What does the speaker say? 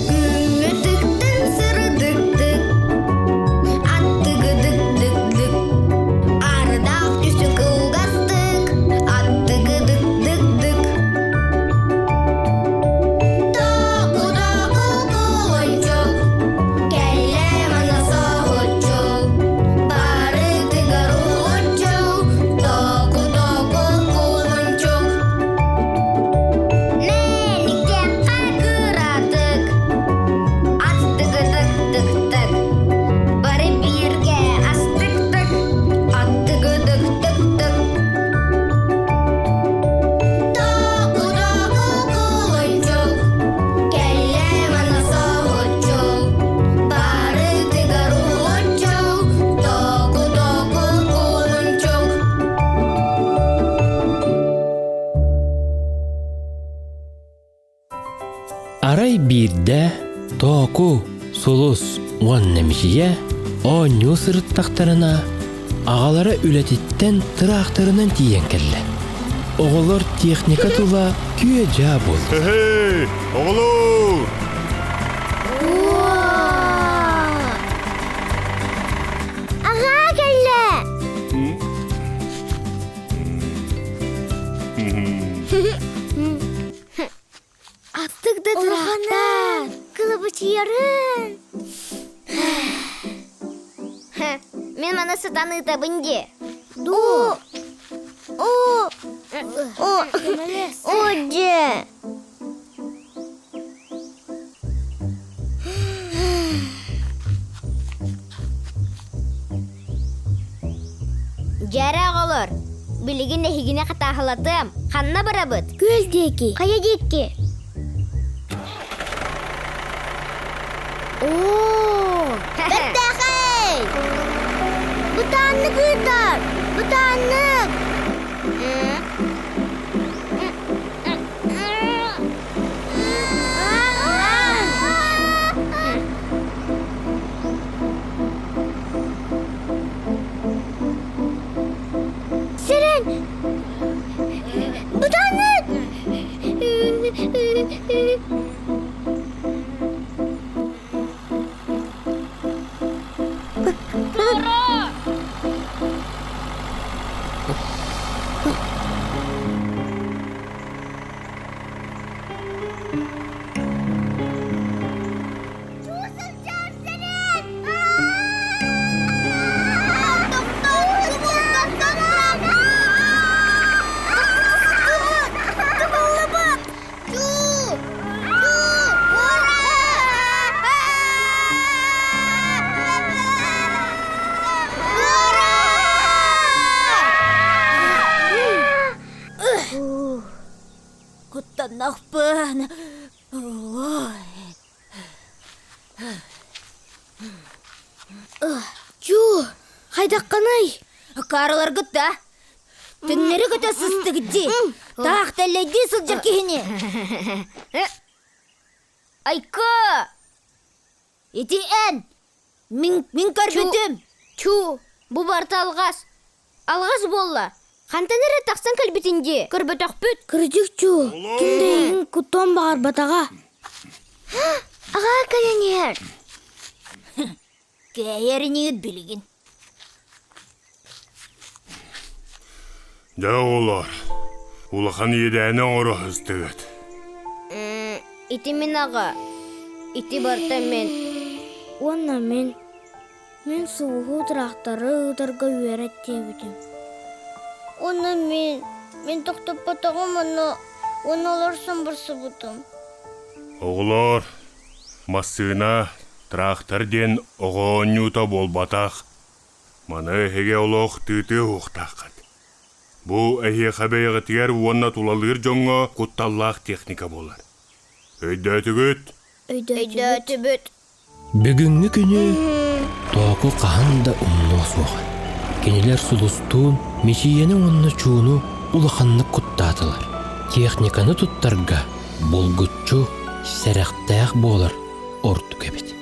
Күҥҥэ тыктын сырдыктык, аттыгыдык-дык-дык, ардаах түсү кылгастык, аттыгыдык-дык-дык. Току-току кулунчук, кэллэ мана соһуччу, барытыгар уһулуччу, току-току кулунчук. Мэниккэххэ кыратык, аттыгыдык-дык-дык, бары бииргэ астык-тык, аттыгыдык-дык-дык. Току-току кулунчук, кэллэ мана соһуччу, барытыгар уһулуччу, току-току кулунчук. Арай биирдэ Тооку, Сулус уонна Мичийэ оонньуу сырыттахтарына, аҕалара үлэтиттэн тыраахтарынан тиийэн кэллэ. Оҕолор техника тула күө-дьаа буоллулар. Эһэй, оҕолоор! Аҕаа кэллэ! Астык да тыраахтар, кылабычыйарын. Мин маны сытан ыытабын дии. Ду. О, о, о, дьэ. Дьэрэ оҕолор, билигин эһигини хатааһылатыам. Ханна барабыт? Күөл диэки. Хайа диэки? Оо! Бэртээхэй! Бытааннык ыытар! Бытааннык! Сирин! Бытааннык! Куттаннахпын. Чу, хайдаххыный? Караларгыт да? Түҥнэри көтө сыстыгыт дии. Таах тэллэйдии сылдьар киһини. Айка! Ити эн! Мин, мин көрбүтүм! Чу, бу барыта алҕас. Алҕас буолла. Хантан эрэ тахсан кэлбитин дии. Көрбөтөхпүт. Кырдьык чу, ким да эйигин куттуон баҕарбатаҕа. Аҕаа кэлэн иһэр. Кээйэр инигит билигин. Дьэ оҕолоор, улахан иэдээни оҥоро сыстыгыт. Ити мин аҕа, ити барыта мин. Уонна мин. Мин сууһу тыраахтары ыытарга үөрэт диэбитим. Уонна мин, мин тохтоппотоҕум уонна уонна олорсон барсыбытым. Оҕолоор, массыына, трактор диэн оҕо оонньуута буолбатах. Маны эһиги олох тыытыа уохтааххыт. Бу эһиэхэ бэйэҕитигэр уонна тулалыыр дьоҥҥо кутталлаах техника буолар. Өйдөөтүгүт? Өйдөөтүбүт. Бүгүҥҥү күнү Тооку хаһан да умнуо суоҕа. Кинилэр сулустуун Мичийэни уонна Чууну улаханнык куттаатылар. Техниканы туттарга булгуччу сэрэхтээх буолар ордук эбит.